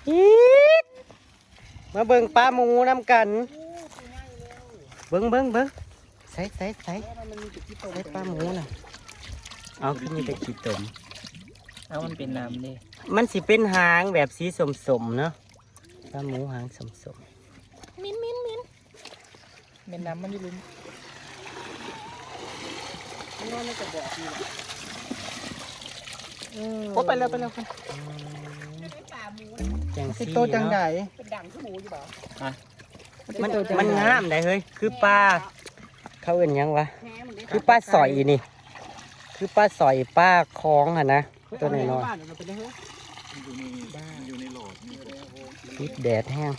ອີດ ມາເບິ່ງປາໝູນຳກັນ. ເບິ່ງ ເບິ່ງ ເບິ່ງ ໃສ ໃສ ໃສ ໃສປາໝູນະ? ເອົາ ຄືມີແຕ່ຂີ້ຕົມ. ເອົາ ມັນເປັນນ້ຳເດ້. ມັນຊິເປັນຫາງແບບສີສົ້ມໆເນາະ. ປາໝູຫາງສົ້ມໆ. ມິນ ມິນ ມິນ. ແມ່ນນ້ຳມັນຢູ່ລຸ່ມ. ມັນນອນໃນກະບອກນີ້ແຫຼະ. ເອີ ໂອ້ ໄປແລ້ວ ໄປແລ້ວ. ອືມ ຈັງ ມັນເປັນ ຊີ້ ໂຕຈັ່ງໃດ ເນາະ? ເປັນດັງຄືໝູຢູ່ບໍ່? ຮະ? ມັນ ມັນງາມໄດ໋ເຮີ້ຍ. ຄືປາ ເຂົາເອີ້ນຫຍັງວະ? ຄືປາສອຍນີ້ ຄືປາສອຍ ປາຄອງຫັ້ນນະ. ໂຕນ້ອຍໆ ມັນຢູ່ໃນ ມັນຢູ່ໃນຫຼອດນີ້. ຕິດແດດແຮງ.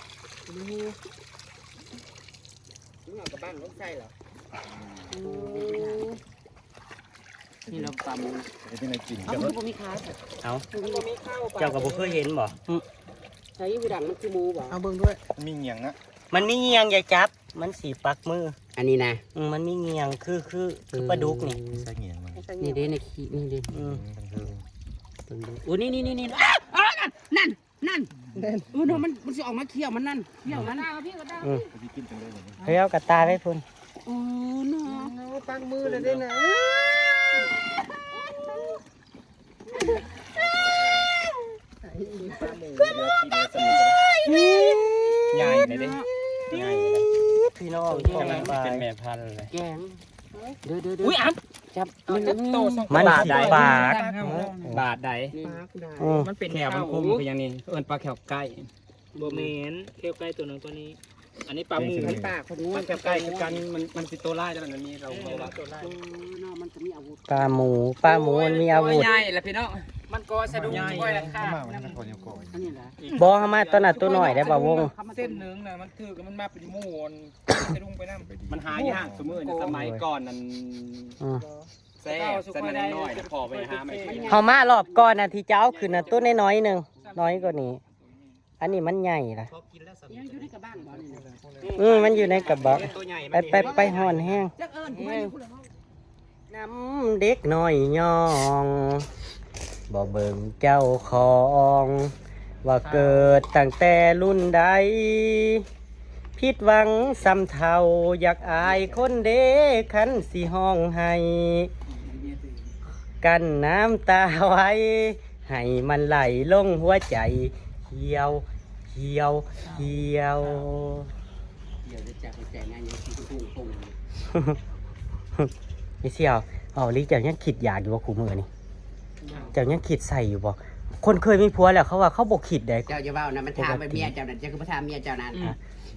ມຶງເອົາກັບບ້ານລົງໃສ່ເຫຼືອ? ໂອ້ ນີ້ເນາະ ປາໝູ. ເຮັດຈັ່ງໃດກິນ? ເອົ້າ ມັນຄືບໍ່ມີຂາ? ເອົ້າ ເຈົ້າກະບໍ່ເຄີຍເຫັນບໍ່? ອື ໃສ່ ຄືດັງມັນຄືໝູບໍ່? ເອົາເບິ່ງດ້ວຍ. ມັນມີງຽງນະ. ມັນມີງຽງ ຢ່າຈັບ ມັນຊິປັກມື. ອັນນີ້ນະ? ອື ມັນມີງຽງ ຄື ຄື ຄືປາດຸກນີ້. ໃສ່ງຽງມັນ ນີ້ເດ້ ໃນຂີ້ນີ້ເດ້. ອື ອືມ ເບິ່ງດູ. ໂອ້ ນີ້ໆໆໆ ອ້າ ນັ້ນ ນັ້ນ ນັ້ນ. ໂອ້ ມັນ ມັນຊິອອກມາ ຂ້ຽວມັນນັ້ນ ຂ້ຽວມັນ. ອື ເຂົາເອົາກະຕ່າໄວ້ພຸ້ນ. ໂອ້ ເນາະ ໂອ້ ປັກມືແລ້ວເດ້ນະ. ໃຫຍ່ເລີຍເດ້ ໃຫຍ່ເລີຍ. ພີ່ນ້ອງ ກຳລັງເປັນແມ່ພັນເລີຍ. ແກງ ເດີໆໆ ອຸ້ຍ ອັນ ຈັບ ມັນ ມັນຊິບາດ ບາດໃດ? ອື ມັນເປັນແຂ້ວ ມັນຄົມຄືຫຍັງນີ້ ເອີ້ນປາແຂ້ວໄກ່. ບໍ່ແມ່ນ ແຂ້ວໄກ່ໂຕນັ້ນໂຕນີ້. ອັນນີ້ປາໝູ ປາຂະງວນ ປາແຂ້ວໄກ່ຄືກັນ. ມັນ ມັນຊິໂຕຮ້າຍ ແຕ່ມັນມີ ເອີ ເນາະ ມັນກະມີອາວຸດ. ປາໝູ ປາໝູມັນມີອາວຸດ. ໂອ້ຍ ໃຫຍ່ລະພີ່ນ້ອງ ມັນກໍສະດຸ້ງ ໂອ້ຍ ລະຄ່າ. ອັນນີ້ລະ ບໍ່ ເຮົາມາຕອນນັ້ນໂຕນ້ອຍໄດ໋ ບ່າວວົງ. ເສັ້ນໜຶ່ງນະ ມັນຖືກ ມັນມາເປັນໝູ່ ສະດຸ້ງໄປນຳ. ມັນຫາຍາກຊຸມື້ນີ້. ໂອ້ຍ ສະໄໝກ່ອນນັ້ນ ອື ແຊບ ສະໄໝນ້ອຍໆ ພໍໄປຫາໄມ້. ເຮົາມາລອບກ່ອນນະ ທີ່ຈະເອົາຂຶ້ນນະ ໂຕນ້ອຍໆໜຶ່ງ ນ້ອຍກວ່ານີ້. ອັນນີ້ມັນໃຫຍ່ລະ. ຍັງຢູ່ໃນກະບັງບໍ່ນີ້ນະ? ອືມ ມັນຢູ່ໃນກະບັງ. ໄປ ໄປ ໄປ ຮ້ອນແຮງ. ນຳເດັກນ້ອຍຍ່ອງ ບໍ່ເບິ່ງເຈົ້າຂອງ ວ່າເກີດຕັ້ງແຕ່ລຸ້ນໃດ ຜິດຫວັງສ່ຳເຖົ້າ ຢາກອາຍຄົນເດ້ ຄັນຊິຮ້ອງໄຫ້ ກັ້ນນ້ຳຕາໄວ້ ໃຫ້ມັນໄຫຼລົງຫົວໃຈ ຫ່ຽວ ຫ່ຽວ ຫ່ຽວ. ອີ່ສ່ຽວ ເວົ້າອີ່ຫຼີ ເຈົ້າຍັງຄິດຢາກຢູ່ບໍ່ຄູ່ມື້ນີ້? ເຈົ້າຍັງຄິດໃສ່ຢູ່ບໍ່? ຄົນເຄີຍມີຜົວແລ້ວ ເຂົາວ່າເຂົາບໍ່ຄິດເດ້. ເຈົ້າຢ່າເວົ້ານະ ມັນຖາມໄປເມຍເຈົ້ານັ້ນ ເຈົ້າຄືບໍ່ຖາມເມຍເຈົ້ານັ້ນ? ອືມ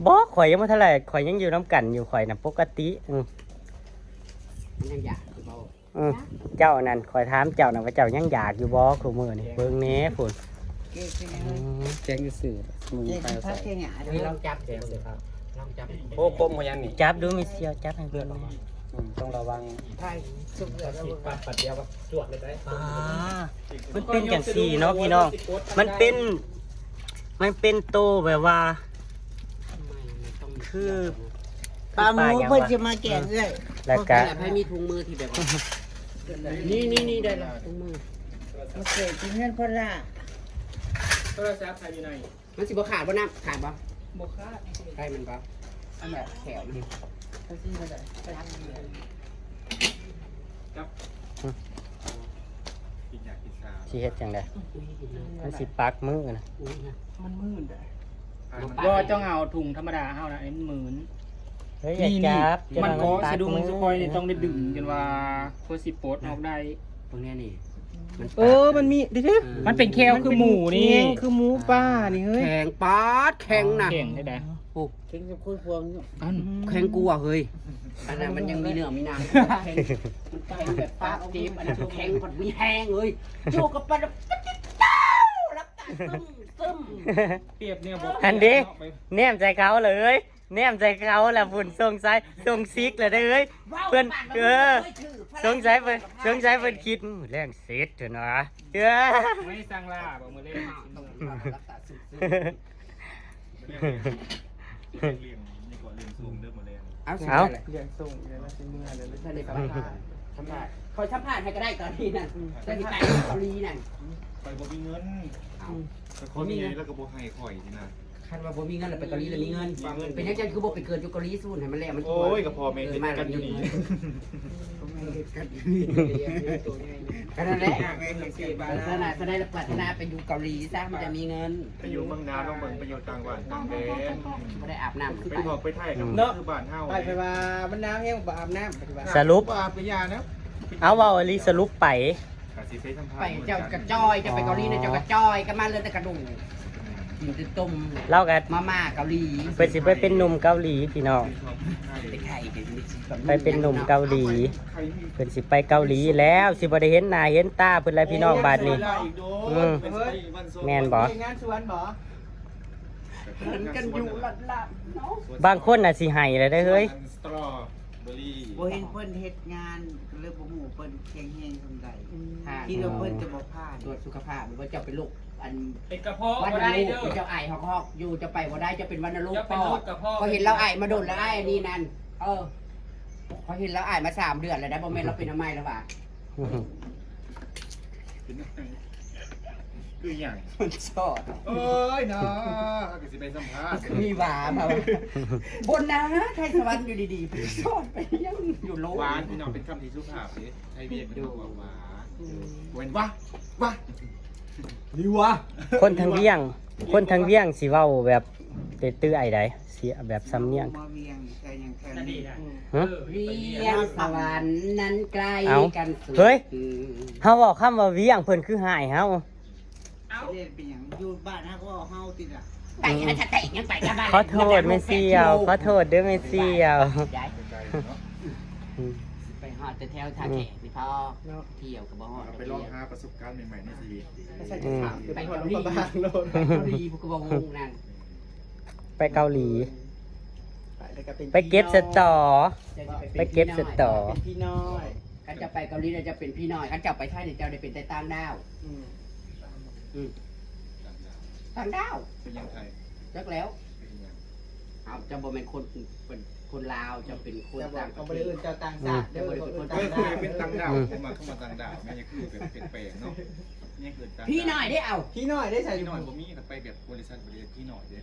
ບໍ່ ຂ້ອຍຍັງບໍ່ທັນໄດ້ ຂ້ອຍຍັງຢູ່ນຳກັນຢູ່ ຂ້ອຍນະປົກກະຕິ. ອືມ ມັນຍັງຢາກຢູ່ບໍ່? ອືມ ເຈົ້ານັ້ນ ຂ້ອຍຖາມເຈົ້ານະວ່າເຈົ້າຍັງຢາກຢູ່ບໍ່ຄູ່ມື້ນີ້? ເບິ່ງແດ່ພຸ້ນ. ອືມ ແກງຊື່ໆ ມືໄປໃສ່. ເຮີ້ຍ ລອງຈັບ ລອງຈັບ. ໂອ້ ຄົມຄືຫຍັງນີ້? ຈັບດູແມ່ສ່ຽວ ຈັບໃຫ້ເບິ່ງແດ່. ອືມ ຕ້ອງລະວັງ. ປາບ ປັດດຽວກໍຈວດເລີຍໄດ໋. ອ່າ ມັນເປັນຈັ່ງຊີ້ເນາະພີ່ນ້ອງ ມັນເປັນ ມັນເປັນໂຕແບບວ່າ ຄືປາໝູ ເພິ່ນຊິມາແກງເອື້ອຍ. ແລ້ວກະໃຜມີຖົງມືທີ່ແບບວ່າ ນີ້ ນີ້ ນີ້ ໄດ້ລະຖົງມື. ມາເກີດທີ່ເຮືອນພໍ່ຫຼ້າ. ໂທລະສັບໃຜຢູ່ໃນ? ມັນຊິບໍ່ຂາດບໍ່ນ້ຳ? ຂາດບໍ່? ບໍ່ຂາດ. ໄດ້ມັນບໍ່? ອັນແບບແຂວມັນ. ຈັບ ກິນຢາກິນຊາ. ຊິເຮັດຈັ່ງໃດ? ມັນຊິປັກມື້ນະ. ມັນມື່ນເດ້. ບໍ່ ເຈົ້າເອົາຖົງທຳມະດາເຮົານະ ອັນນີ້ມັນມື່ນ. ເຮີ້ຍ ຢ່າຈັບ. ມັນກໍສະດຸ້ງ ຊຸຂ້ອຍນີ້ຕ້ອງໄດ້ດຶງຈົນວ່າພໍຊິປົດອອກໄດ້. ເບິ່ງແນ່ນີ້ ເອີ ມັນມີເດ້ ມັນເປັນແຂ້ວຄືໝູນີ້ ຄືໝູປ່ານີ້ເຮີ້ຍ. ແຂງ ປາດ ແຂງນະ ແຂງແທ້ໃດ. ໂອ້ ແຂງກັບຄົນພວງນີ້ ອັນ ແຂງກວ່າເຮີ້ຍ. ອັນນັ້ນມັນຍັງມີເນື້ອມີໜັງ ແຂງ ມັນແຂງແບບປາກເຈັບ. ອັນນັ້ນແຂງພັດມີແຮງເຮີ້ຍ. ໂຈກກັບປານ ລັບຕາຊຶມຊຶມ. ປຽບແນວບໍ່ ອັນເດ້ ແນມໃສ່ເຂົາເລີຍ ແນມໃສ່ເຂົາລະພຸ້ນ. ສົງໄສ ສົງຊິກລະເດີເອີຍ ເພິ່ນ ເອີ ສົງໄສເພິ່ນ ສົງໄສເພິ່ນຄິດ ມື້ແລງເສັດເຖິນວ່າ. ເອີ ໄມ່ສັ່ງລາບໍ່ມື້ແລງ ເອົາ ເອົາ ລ້ຽງສົ່ງ ລ້ຽງສົ່ງ ລ້ຽງສົ່ງ ລ້ຽງສົ່ງ ລ້ຽງສົ່ງ ຂ້ອຍສຳພາດໃຫ້ກໍໄດ້ຕອນນີ້ນັ້ນ ຂ້ອຍຊິໄປເກົາຫຼີນັ້ນ ຂ້ອຍບໍ່ມີເງິນ. ເອົາ ແຕ່ຂໍແມ່ໃຫຍ່ລາວກໍບໍ່ໃຫ້ຂ້ອຍນີ້ນະ. ຄັນວ່າບໍ່ມີເງິນລະໄປເກົາຫຼີລະມີເງິນ. ເປັນຫຍັງເຈົ້າຄືບໍ່ໄປເກີດຢູ່ເກົາຫຼີຊູນໃຫ້ມັນແລ້ວມັນ ໂອ້ຍ ກໍພໍ່ແມ່ເຮັດກັນຢູ່ນີ້ ເອີ ເຮັດກັນຢູ່ນີ້ ກໍນັ້ນແຫຼະ. ສະນາ ສະນາ ປາດຖະໜາໄປຢູ່ເກົາຫຼີຊະ ມັນຈະມີເງິນ. ໄປຢູ່ເມືອງໜາວ ລອງເບິ່ງ ໄປຢູ່ຕ່າງບ້ານຕ່າງແດນ ບໍ່ໄດ້ອາບນ້ຳ ຄືໄປນອກໄປໄທກໍ ເນາະ ຄືບ້ານເຮົາ ໄປ ໄປວ່າມັນໜາວແຮງ ບໍ່ອາບນ້ຳ ປະຕິບັດ. ສະຫຼຸບ ບໍ່ອາບກໍຢ່ານະ. ເອົາ ເວົ້າອີ່ຫຼີ ສະຫຼຸບໄປ ກະຊິໄປສຳພາດ ໄປ ເຈົ້າກະຈ່ອຍ ເຈົ້າໄປເກົາຫຼີນະ ເຈົ້າກະຈ່ອຍ ກັບມາເຫຼືອແຕ່ກະດູກ ກິນແຕ່ຕົ້ມ ລາວກະມາມ່າເກົາຫຼີ. ເພິ່ນຊິໄປເປັນໜຸ່ມເກົາຫຼີພີ່ນ້ອງ ໄປໄຂ່ ໄປເປັນໜຸ່ມເກົາຫຼີ ເພິ່ນຊິໄປເກົາຫຼີແລ້ວ ຊິບໍ່ໄດ້ເຫັນໜ້າເຫັນຕາເພິ່ນແລ້ວພີ່ນ້ອງບາດນີ້. ອືມ ແມ່ນບໍ່? ງານສວນບໍ່? ເຫັນກັນຢູ່ລັດໆເນາະ. ບາງຄົນນະຊິໄຫ້ແລ້ວເດ້ເຮີ້ຍ ສະຕໍເບີຣີ ບໍ່ເຫັນເພິ່ນເຮັດງານ ກໍເລີຍບໍ່ຮູ້ເພິ່ນແຂງແຮງສ່ຳໃດ. ອືມ ຄິດວ່າເພິ່ນຈະບໍ່ຜ່ານ ກວດສຸຂະພາບ ວ່າເຈົ້າເປັນໂລກ ອັນ ເປັນກະເພາະບໍ່ໄດ້ເດີ ເຈົ້າໄອຮອກໆຢູ່ ເຈົ້າໄປບໍ່ໄດ້ ເຈົ້າເປັນວັນນະໂລກ ເຈົ້າເປັນໂລກກະເພາະ ຂ້ອຍເຫັນລາວໄອມາດົນແລ້ວ ໄອອັນນີ້ນັ້ນ. ເອີ ຂ້ອຍເຫັນລາວໄອມາສາມເດືອນແລ້ວໄດ໋ ບໍ່ແມ່ນລາວເປັນອາໄມແລ້ວຫວາ? ຄືຫຍັງ? ມັນຊອດ. ໂອ້ຍເນາະ ເຮົາກໍຊິໄປສຳພາດ ມີຫວາມາ. ບໍ່ນາ ໄທສະຫວັນຢູ່ດີໆ ໄປຊອດໄປຫຍັງຢູ່ໂລກ. ຫວານ ພີ່ນ້ອງ ເປັນຄຳທີ່ສຸພາບເດ້ ໄທວຽງເພິ່ນເວົ້າວ່າຫວາ ອືມ ບໍ່ແມ່ນຫວາ ຫວາ ຫຼືຫວາ. ຄົນທາງວຽງ ຄົນທາງວຽງຊິເວົ້າແບບ ແຕ່ຕື່ໄອໃດ໋ ຊິແບບສຳນຽງ ມາວຽງ ແຖວຫຍັງແຖວນີ້ ຮະ? ວຽງສະຫວັນນັ້ນໃກ້ກັນສຸດ. ເອົ້າ ເຮີ້ຍ ເຮົາເວົ້າຄຳວ່າວຽງ ເພິ່ນຄືຮ້າຍເຮົາ. ເອົາ ເຮັດເປັນຫຍັງ? ຢູ່ບ້ານເຮົາກໍເວົ້າເຮົາຕິລະ. ໄປ ອືມ ຫາສະເຕະຍັງໄປກັບບ້ານ. ຂໍໂທດແມ່ສ່ຽວ ຂໍໂທດເດີແມ່ສ່ຽວ. ໄກເນາະ ອືມ ໄປຮອດແຕ່ແຖວທ່າແຂກນີ້ພໍ ເນາະ ທ່ຽວກໍບໍ່ຮອດ. ໄປລອງຫາປະສົບການໃໝ່ໆໃນຊີວິດ. ອືມ ໄປເກົາຫຼີ ໄປເກົາຫຼີ ຜູ້ກໍບໍ່ງງນັ້ນ. ໄປເກົາຫຼີ ໄປແລ້ວກໍເປັນ ໄປເກັບສະຕໍ ໄປເກັບສະຕໍ ເປັນພີ່ນ້ອຍ. ຄັນເຈົ້າໄປເກົາຫຼີແລ້ວເຈົ້າເປັນພີ່ນ້ອຍ ຄັນເຈົ້າໄປໄທນີ້ເຈົ້າໄດ້ເປັນແຕ່ຕ່າງດ້າວ. ອືມ ອືມ ຕ່າງດ້າວ ເປັນຫຍັງໄທ? ຈັກແລ້ວ ເປັນຫຍັງ? ເອົາ ເຈົ້າບໍ່ແມ່ນຄົນ ເປັນຄົນລາວ ເຈົ້າເປັນຄົນຕ່າງປະເທດ. ເຈົ້າບໍ່ໄດ້ເອີ້ນເຈົ້າຕ່າງຊາດເດີ ເຈົ້າບໍ່ໄດ້ເປັນຄົນຕ່າງຊາດ. ເປັນຕ່າງດ້າວ ອືມ ເຂົາມາຕ່າງດ້າວ ແມ່ນຫຍັງຄືແບບແປກໆເນາະ. ພິນ້ອຍເດ້ ເອົາ ພິນ້ອຍເດ້ ໃສ່ພິນ້ອຍບໍ່ມີ. ຄັນໄປແບບບໍລິສັດ ບໍລິສັດພິນ້ອຍເດ້.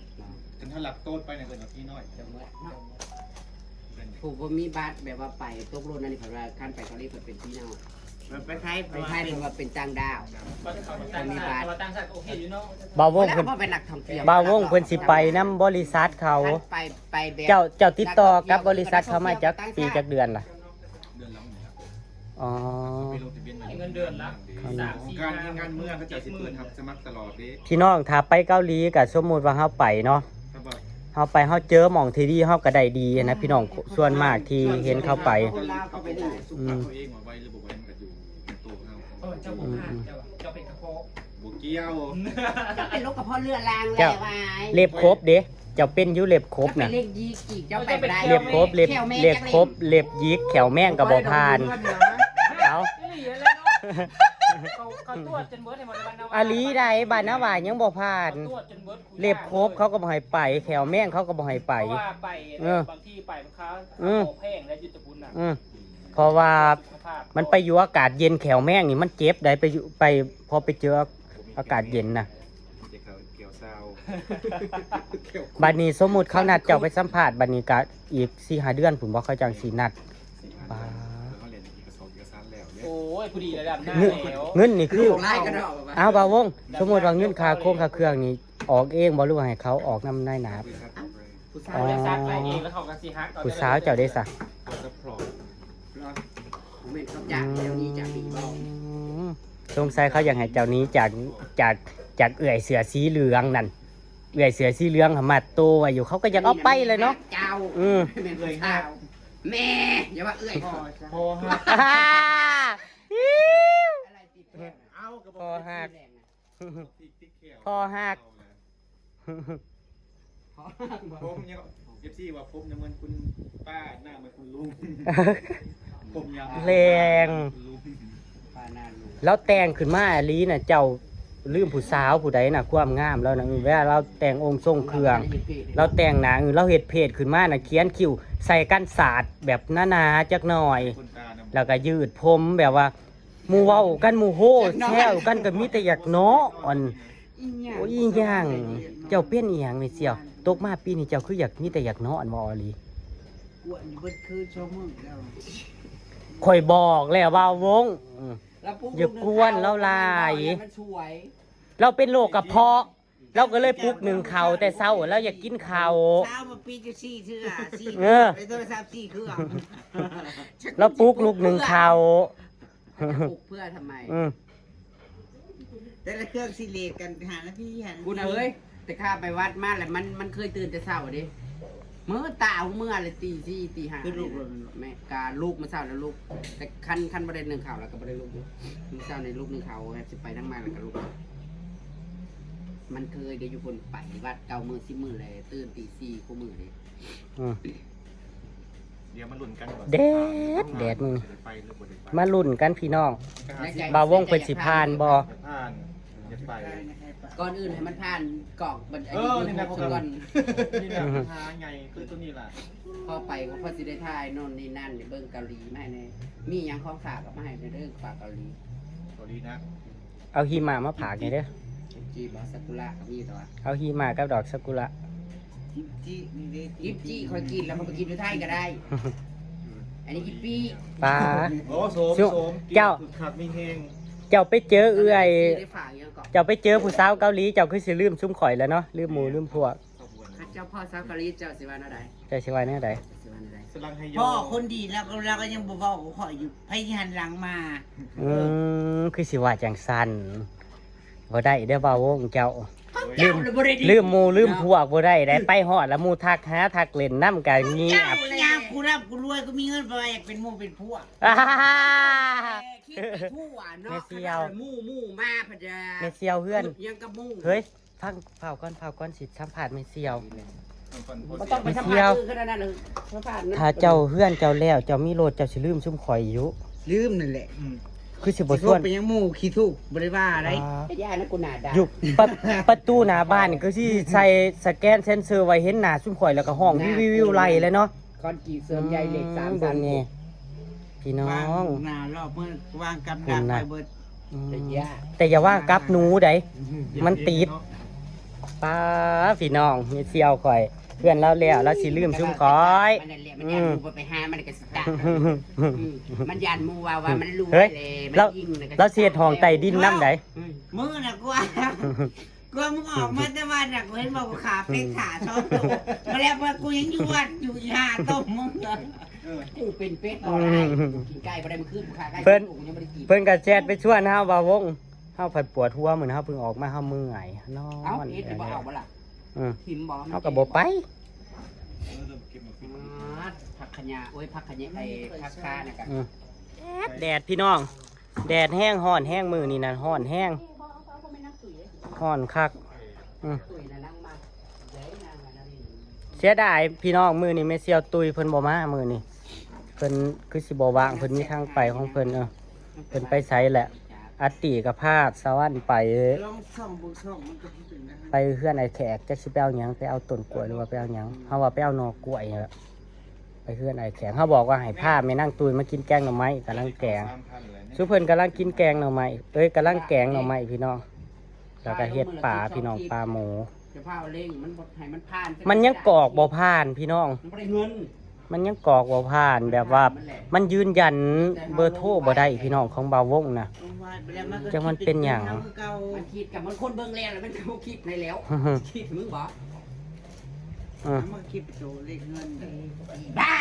ຄັນຖ້າລັກໂຕນໄປນີ້ເອີ້ນວ່າພິນ້ອຍ ເຈົ້າເໝິດເນາະ. ຜູ້ບໍ່ມີບັດແບບວ່າໄປຕົກລົນອັນນີ້ ເພິ່ນວ່າຄັນໄປເກົາຫຼີເພິ່ນເປັນພີ່ນ້ອງ. ໄປໄທ ໄປໄທເພິ່ນວ່າເປັນຕ່າງດ້າວ ບໍ່ມີບັດ. ບ່າວວົງເພິ່ນ ເພິ່ນວ່າເປັນນັກທ່ອງທ່ຽວ ບ່າວວົງເພິ່ນຊິໄປນຳບໍລິສັດເຂົາ. ໄປ ໄປແບບ ເຈົ້າ ເຈົ້າຕິດຕໍ່ກັບບໍລິສັດເຂົາມາຈັກປີຈັກເດືອນລະ? ເດືອນລະ ອໍ ໄປລົງທະບຽນ ໄດ້ເງິນເດືອນລະ ສາມສີ່ ຫ້າ ຫົກ ເຈັດໝື່ນ. ພີ່ນ້ອງ ຖ້າໄປເກົາຫຼີກໍສົມມຸດວ່າເຮົາໄປເນາະ ເຮົາໄປ ເຮົາເຈີໝ່ອງທີ່ດີ ເຮົາກໍໄດ້ດີນະ ພີ່ນ້ອງ. ສ່ວນມາກທີ່ເຫັນເຂົາໄປ ອືມ ເອີ ເຈົ້າບໍ່ຜ່ານ ເຈົ້າ ເຈົ້າເປັນກະເພາະ. ບໍ່ກ່ຽວ ເຈົ້າເປັນໂລກກະເພາະເລືອດລາງແລ້ວ ເລັບຄົບເດ້. ເຈົ້າເປັນຢູ່ເລັບຄົບນະ ເຈົ້າເປັນເລັບຍິກອີກ ເຈົ້າໄປບໍ່ໄດ້. ເລັບຄົບ ເລັບ ເລັບຄົບ ເລັບຍິກ ແຂ້ວແມງກໍບໍ່ຜ່ານ. ເອົາ ອີ່ຫຼີຫັ້ນແຫຼະເນາະ ເຂົາ ເຂົາຕວດຈົນເບິດໃຫ້ໝົດໃນບ້ານນາຫວາຍ. ອີ່ຫຼີໃດ໋ ບ້ານນາຫວາຍຍັງບໍ່ຜ່ານ. ເຂົາຕວດຈົນເບິດ ເລັບຄົບເຂົາກໍບໍ່ໃຫ້ໄປ ແຂ້ວແມງເຂົາກໍບໍ່ໃຫ້ໄປ. ເພາະວ່າໄປ ເອີ ບາງທີໄປມັນຄ່າ ອືມ ຄ່າແພງແລ້ວຢູ່ຕະພຸ້ນນະ. ອືມ ເພາະວ່າມັນໄປຢູ່ອາກາດເຢັນ ແຂ້ວແມງນີ້ມັນເຈັບໃດ໋ ໄປຢູ່ ໄປ ພໍໄປເຈີອາກາດເຢັນນະ. ບັດນີ້ສົມມຸດເຂົານັດເຈົ້າໄປສຳພາດ ບັດນີ້ກະອີກສີ່ຫ້າເດືອນພຸ້ນບໍ່ ເຂົາຈັ່ງຊິນັດ. ປາ ໂອ້ຍ ພໍດີລະດັບໜ້າແລ້ວ ເງິນນີ້ຄື ເອົາ ບ່າວວົງ ສົມມຸດວ່າເງິນຄ່າໂຄງຄ່າເຄື່ອງນີ້ອອກເອງບໍ່ ຫຼືວ່າໃຫ້ເຂົາອອກນຳນາຍໜ້າ? ຜູ້ສາວເຈົ້າໄປເອງ ແລ້ວເຂົາກໍຊິຮັກເອົາ. ຜູ້ສາວເຈົ້າເດ້ຊະ? ບໍ່ແມ່ນເຂົາຈ້າງແລ້ວໜີຈາກນີ້ບໍ່? ອືມ ສົງໄສເຂົາຢາກໃຫ້ເຈົ້າໜີຈາກ ຈາກ ຈາກເອື້ອຍເສື້ອສີເຫຼືອງນັ້ນ. ເອື້ອຍເສື້ອສີເຫຼືອງຫັ້ນມັດໂຕໄວ້ຢູ່ ເຂົາກໍຢາກເອົາໄປແຫຼະເນາະ. ເຈົ້າ ອືມ ແມ່ນຜູ້ສາວ ແມ່ ຢ່າວ່າເອື້ອຍ ພໍ່ ພໍ່ຮັກ ພໍ່ຮັກ ພໍ່ຮັກ. ຜົມຍັງ ເອັຟຊີ ວ່າຜົມຍັງເໝືອນຄຸນປ້າ ໜ້າເໝືອນຄຸນລຸງ ຜົມຍາວ ແລງ ລາວແຕ່ງຂຶ້ນມາອີ່ຫຼີນະ ເຈົ້າລືມຜູ້ສາວຜູ້ໃດນະ ຄວາມງາມລາວນະ. ເວລາລາວແຕ່ງອົງຊົງເຄື່ອງ ລາວແຕ່ງໜ້າ ລາວເຮັດເພຈຂຶ້ນມານະ ຂຽນຄິ້ວ ໃສ່ກັນສາດແບບໜາໆຈັກໜ່ອຍ ແລ້ວກໍຍືດຜົມແບບວ່າ ໝູ່ເວົ້າກັນ ໝູ່ໂຮ່ແຊວກັນ ກໍມີແຕ່ຢາກເນາະ ອັນ ໂອ້ຍ ອີຫຍັງ ເຈົ້າເປັນອີຫຍັງແມ່ສ່ຽວ? ຕົກມາປີນີ້ເຈົ້າຄືຢາກ ມີແຕ່ຢາກນອນບໍ່ ອີ່ຫຼີ? ກວນຢູ່ເບິດຄືນສອງມື້ແລ້ວ ຂ້ອຍບອກແລ້ວວ່າວົງ ອືມ ລາວປຸກ ຢ່າກວນລາວຫຼາຍ ມັນສວຍ ລາວເປັນໂລກກະເພາະ ລາວກໍເລີຍປຸກໜຶ້ງເຂົ້າແຕ່ເຊົ້າ ລາວຢາກກິນເຂົ້າ ເຊົ້າມາປີຢູ່ສີ່ເທື່ອ ສີ່ ເອີ ໃນໂທລະສັບສີ່ເຄື່ອງ ລາວປຸກລູກໜຶ້ງເຂົ້າ ຈະປຸກເພື່ອທຳໄມ? ອືມ ແຕ່ລະເຄື່ອງຊິເລດກັນຫ້ານາທີ ຫ້ານາທີ ກູນະເອີຍ ແຕ່ຂ້າໄປວັດມາແລ້ວ ມັນ ມັນເຄີຍຕື່ນແຕ່ເຊົ້າເດ້ ມື້ຕາເມື່ອລະຕີສີ່ ຕີຫ້າ ຄືລຸກໂລດແມ່ນບໍ່? ແມ່ນ ກະລຸກມື້ເຊົ້າແລ້ວລຸກ ແຕ່ຄັນ ຄັນບໍ່ໄດ້ໜຶ້ງເຂົ້າແລ້ວກໍບໍ່ໄດ້ລຸກຢູ່ ມື້ເຊົ້ານີ້ລຸກໜຶ້ງເຂົ້າ ແບບຊິໄປທາງໃໝ່ແລ້ວກໍລຸກ ມັນເຄີຍໄດ້ຢູ່ພຸ້ນ ໄປວັດເກົ້າມື້ ສິບມື້ແລ້ວ ຕື່ນຕີສີ່ຄູ່ມື້ເດ້ ອືມ ດຽວມາລຸ້ນກັນວ່າ ແດດ ແດດມື້ນີ້ ຊິໄດ້ໄປຫຼືບໍ່ໄດ້ໄປ ມາລຸ້ນກັນພີ່ນ້ອງ ໃນໃຈ ບ່າວວົງເພິ່ນຊິຜ່ານບໍ່? ຜ່ານ ຢາກໄປ ກ່ອນອື່ນໃຫ້ມັນຜ່ານກອກບັນ ເອີ ອັນນີ້ ນີ້ນະ ພວກເຂົາກ່ອນ ນີ້ນະ ຫາໃຫຍ່ຄືຕົວນີ້ລະ ພໍໄປກໍພໍຊິໄດ້ຖ່າຍໂນ່ນນີ້ນັ້ນ ເບິ່ງເກົາຫຼີມາໃຫ້ແດ່ ມີຫຍັງຂອງຝາກເອົາມາໃຫ້ແດ່ເດີ ຝາກເກົາຫຼີ ເກົາຫຼີນະ. ເອົາຫິມະມາຝາກແດ່ເດີ ກິມຈິບໍ່? ຊາກຸຣະກໍມີຕົວະ ເອົາຫິມະກັບດອກຊາກຸຣະ ກິມຈິນີ້ເດ້ ກິມຈິຂ້ອຍກິນແລ້ວ ຂ້ອຍໄປກິນຢູ່ໄທກໍໄດ້ ອັນນີ້ອີປີ້ ປາ ໂອ້ ໂສມ ໂສມ ເຈົ້າ ຄຶກຄັກມີແຮງ ເຈົ້າໄປເຈີເອື້ອຍ ເຈົ້າໄປເຈີຜູ້ສາວເກົາຫຼີ ເຈົ້າຄືຊິລືມຊຸມຂ້ອຍແລ້ວເນາະ ລືມໝູ່ລືມພວກ ເຈົ້າພໍ້ສາວເກົາຫຼີ ເຈົ້າຊິວ່າແນວໃດ? ເຈົ້າຊິວ່າແນວໃດ? ຊິວ່າແນວໃດ? ພໍ້ຄົນດີແລ້ວກໍ ລາວກໍຍັງບໍ່ເວົ້າກັບຂ້ອຍຢູ່ ໃຜຫັນຫຼັງມາ? ອືມ ຄືຊິວ່າຈັ່ງຊັ້ນ ບໍ່ໄດ້ເດີບ່າວວົງເຈົ້າ ລືມ ລືມໝູ່ລືມພວກບໍ່ໄດ້ໃດ໋ ໄປຮອດແລ້ວໝູ່ທັກຫາ ທັກຫຼິ້ນນຳກໍມີ ເຈົ້າຍາມກູຮ່ຳກູລວຍ ກູມີເງິນ ບໍ່ຢາກເປັນໝູ່ເປັນພວກ ຄິດໄປທົ່ວເນາະ ແມ່ສ່ຽວ ຄັນວ່າໝູ່ ໝູ່ມາພັດ ແມ່ສ່ຽວເຮືອນ ຫຍັງກັບໝູ່ ເຮີ້ຍ ຟັງ ຟ້າວກ່ອນ ຟ້າວກ່ອນ ຊິສຳພາດແມ່ສ່ຽວ ບໍ່ຕ້ອງໄປສຳພາດ ແມ່ສ່ຽວ ຄືຂະໜາດນັ້ນ ສຳພາດນະ ຖ້າເຈົ້າເຮືອນເຈົ້າແລ້ວ ເຈົ້າມີລົດ ເຈົ້າຊິລືມຊຸມຂ້ອຍຢູ່ ລືມນັ້ນແຫຼະ ອືມ ຄືຊິບໍ່ຊວນ ຊິໂທໄປຍັງໝູ່ຂີ້ທຸກ ບໍ່ໄດ້ວ່າໃດ ອ່າ ໄປຢ້ານນະ ກູໜ້າດ່າ ຢູ່ປະ ປະຕູໜ້າບ້ານນີ້ ຄືຊິໃສ່ສະແກນເຊັນເຊີໄວ້ ເຫັນໜ້າຊຸມຂ້ອຍແລ້ວກໍຮ້ອງວິວໆໄລ່ເລີຍເນາະ ຄອນກຣີດເສີມໃຫຍ່ເຫຼັກ ອືມ ສາມຊັ້ນ ເບິ່ງແດ່ ພີ່ນ້ອງ ວາງໜ້າລອບມື້ ວາງກັບດັກໄວ້ເບິດ ອືມ ແຕ່ຢ່າວາງກັບໜູໃດ ມັນຕິດ ປ້າ ພີ່ນ້ອງ ແມ່ສ່ຽວຂ້ອຍ ເພື່ອນລາວແລ້ວ ລາວຊິລືມຊຸມຂ້ອຍ ມັນນັ້ນແຫຼະ ມັນຢ້ານໝູ່ບໍ່ໄປຫາ ມັນກໍຊິຕາຍ ອືມ ມັນຢ້ານໝູ່ວ່າ ວ່າມັນລວຍ ເຮີ້ຍ ແລ້ວ ລາວ ມັນຍິງ ລາວຊິເຮັດຫ້ອງໃຕ້ດິນນຳໃດ ອືມ ມື້ນະກວ່າ ກວ່າມຶງອອກມາແຕ່ວັດນະ ກູເຫັນບໍ່ ກູຂາເປັດຂາສອງໂຕ ມາແລ້ວ ກູຍັງຢູ່ວັດຢູ່ ອີຫ່າຕົ້ມມຶງ ເອີ ກູເປັນເປັດບໍ່ໄດ້ ກູກິນໄກ່ບໍ່ໄດ້ ມື້ຄືນກູຂ້າໄກ່ ເພິ່ນ ກູຍັງບໍ່ໄດ້ກິນ ເພິ່ນກໍແຊັດໄປຊວນເຮົາວ່າ ວົງ ເຮົາພັດປວດຫົວ ມື້ນີ້ເຮົາເພິ່ງອອກມາ ເຮົາເມື່ອຍ ນອນ ເອົ້າ ເຮັດບໍ່ເອົາບໍ່ລະ ເອີ ຖິ້ມບໍ່ ເຮົາກໍບໍ່ໄປ ມາດ ຜັກຂະຫຍາ ໂອ້ຍ ຜັກຂະຫຍາ ໄອ້ຜັກຄານະກະ ອືມ ແດດ ແດດ ພີ່ນ້ອງ ແດດແຮງ ຮ້ອນແຮງ ມື້ນີ້ນະ ຮ້ອນແຮງ ຮ້ອນຄັກ ອືມ ເສຍດາຍພີ່ນ້ອງ ມື້ນີ້ແມ່ສ່ຽວຕຸ້ຍເພິ່ນບໍ່ມາ ມື້ນີ້ເພິ່ນຄືຊິບໍ່ວ່າງ ເພິ່ນມີທາງໄປຂອງເພິ່ນ ເອີ ເພິ່ນໄປໃສແຫຼະ ອາຕິກໍພາສະຫວັນໄປ ລອງສ່ອງເບິ່ງ ສ່ອງມັນກໍເປັນໄດ້ ໄປເຮືອນອ້າຍແຂກ ຈັກຊິໄປເອົາຫຍັງ ໄປເອົາຕົ້ນກ້ວຍ ຫຼືວ່າໄປເອົາຫຍັງ ເຮົາວ່າໄປເອົາໜໍ່ກ້ວຍ ໄປເຮືອນອ້າຍແຂກ ເຮົາບອກວ່າໃຫ້ພາແມ່ນາງຕຸ້ຍມາກິນແກງໜໍ່ໄມ້ ກຳລັງແກງ ຊຸມເພິ່ນກຳລັງກິນແກງໜໍ່ໄມ້ ເອີຍ ກຳລັງແກງໜໍ່ໄມ້ພີ່ນ້ອງ ແລ້ວກໍເຮັດປາພີ່ນ້ອງ ປາໝູ ຢ່າພາວເລັ່ງ ມັນບໍ່ໃຫ້ມັນຜ່ານ ມັນຍັງກອກບໍ່ຜ່ານພີ່ນ້ອງ ມັນບໍ່ໄດ້ເງິນ ມັນຍັງກອກບໍ່ຜ່ານ ແບບວ່າມັນຢືນຢັນເບີໂທບໍ່ໄດ້ພີ່ນ້ອງ ຂອງບ່າວວົງນະ ຈັກມັນເປັນຫຍັງ ມັນຄິດກັບມັນຄົນເບິ່ງແລ້ວ ແລ້ວມັນກໍບໍ່ຄິດໃຫ້ແລ້ວ ຄິດໃຫ້ມຶງບໍ່? ອ່າ ມັນຄິດເປັນໂຕເລກເງິນ ບ້າ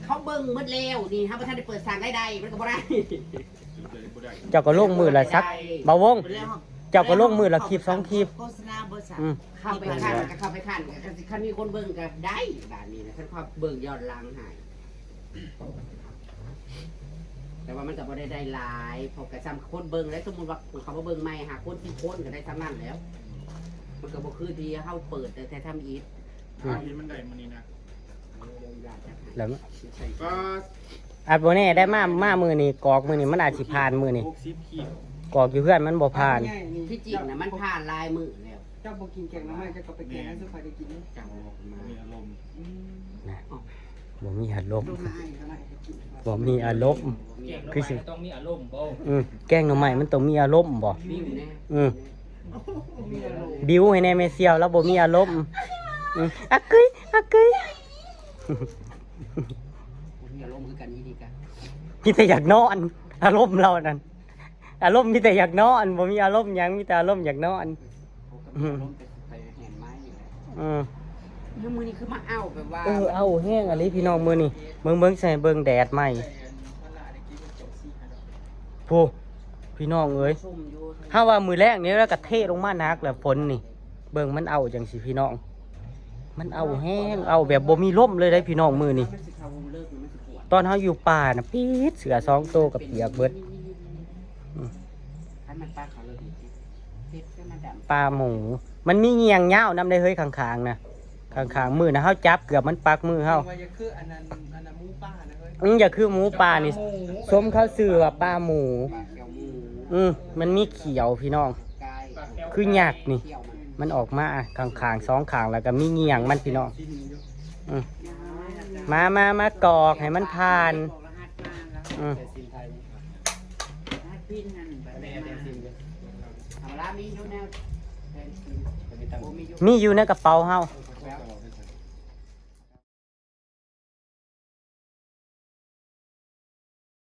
ເຂົາເບິ່ງໝົດແລ້ວນີ້ ເຮົາບໍ່ທັນໄດ້ເປີດສ້າງລາຍໄດ້ ມັນກໍບໍ່ໄດ້ ເຈົ້າກໍລົງມື້ລະສັກ ບ່າວວົງ ເຈົ້າກໍລົງມື້ລະຄລິບສອງຄລິບ ໂຄສະນາບໍລິສັດ ອືມ ເຂົ້າໄປຄັນກໍເຂົ້າໄປຄັນ ຄັນມີຄົນເບິ່ງກໍໄດ້ ບາດນີ້ນະ ຄັນເຂົາເບິ່ງຍ້ອນຫຼັງໃຫ້ ແຕ່ວ່າມັນກໍບໍ່ໄດ້ ໄດ້ຫຼາຍ ເພາະກໍສ່ຳຄົນເບິ່ງແຫຼະ ສົມມຸດວ່າເຂົາມາເບິ່ງໃໝ່ ຫ້າຄົນ ສິບຄົນ ກໍໄດ້ສ່ຳນັ້ນແລ້ວ ມັນກໍບໍ່ຄືທີ່ເຮົາເປີດແຕ່ທຳອິດ ອືມ ເອົາເຫັນມັນໄດ້ມື້ນີ້ນະ ແລ້ວ ອັດບໍ່ແນ່ໄດ້ມາ ມາມື້ນີ້ ກອກມື້ນີ້ມັນອາດຊິຜ່ານມື້ນີ້ ຫົກສິບຂີດ ກອກຢູ່ເຮືອນມັນບໍ່ຜ່ານ ທີ່ຈິງນະມັນຜ່ານຫຼາຍມື້ແລ້ວ ເຈົ້າບໍ່ກິນແກງໜໍ່ໄມ້ ເຈົ້າກໍໄປແກງໃຫ້ສຸກຂ້ອຍໄດ້ກິນ ເຈົ້າບໍ່ ບໍ່ມີອາລົມ ອືມ ນະ ບໍ່ມີອາລົມ ບໍ່ມີອາລົມ ແກງໜໍ່ໄມ້ ຄືຊິ ມັນຕ້ອງມີອາລົມບໍ່? ອືມ ແກງໜໍ່ໄມ້ມັນຕ້ອງມີອາລົມບໍ່? ມີຢູ່ແນ່ ອືມ ບິວໃຫ້ແດ່ແມ່ສ່ຽວ ລາວບໍ່ມີອາລົມ. ອືມ ອາກຶຍ ອາກຶຍ. ບໍ່ມີອາລົມຄືກັນອີ່ນີ້ກະ ມີແຕ່ຢາກນອນ ອາລົມລາວນັ້ນ ອາລົມມີແຕ່ຢາກນອນ ບໍ່ມີອາລົມຫຍັງ ມີແຕ່ອາລົມຢາກນອນ. ອືມ ອືມ ມື້ນີ້ຄືມາເອົາແບບວ່າ ເອີ ເອົາແຮງອີ່ຫຼີພີ່ນ້ອງມື້ນີ້. ເບິ່ງ ເບິ່ງ ໃສ່ເບິ່ງແດດໃໝ່ ຜູ້ ພີ່ນ້ອງເອີຍ. ເຮົາວ່າມື້ແລງນີ້ລະກະເທລົງມາໜັກແລ້ວ ຝົນນີ້. ເບິ່ງມັນເອົາຈັ່ງຊີ້ພີ່ນ້ອງ ມັນເອົາແຮງ ເອົາແບບບໍ່ມີລົມເລີຍເດ້ພີ່ນ້ອງມື້ນີ້. ຕອນເຮົາຢູ່ປ່ານະ ປິດເສື້ອສອງໂຕກະປຽກເບິດ. ອືມ ປາໝູ ມັນມີງຽງຍາວນຳເດ້ເຮີ້ຍ ຂ້າງໆນະ ຂ້າງໆ ມື້ນະເຮົາຈັບເກືອບມັນປັກມືເຮົາ. ວ່າຢ່າຄືອັນນັ້ນ ອັນນັ້ນໝູປ່ານະເຮີ້ຍ. ອືມ ຢ່າຄືໝູປ່ານີ້ ສົມເຂົາຊື່ວ່າປາໝູ. ອືມ ມັນມີຂຽວພີ່ນ້ອງ ຄືຍັກນີ້ ມັນອອກມາຂ້າງໆ ສອງຂ້າງ ແລ້ວກະມີງຽງມັນພີ່ນ້ອງ. ອືມ ມາ ມາ ມາກອກໃຫ້ມັນຜ່ານ. ອືມ ມີຢູ່ໃນກະເປົາເຮົາ.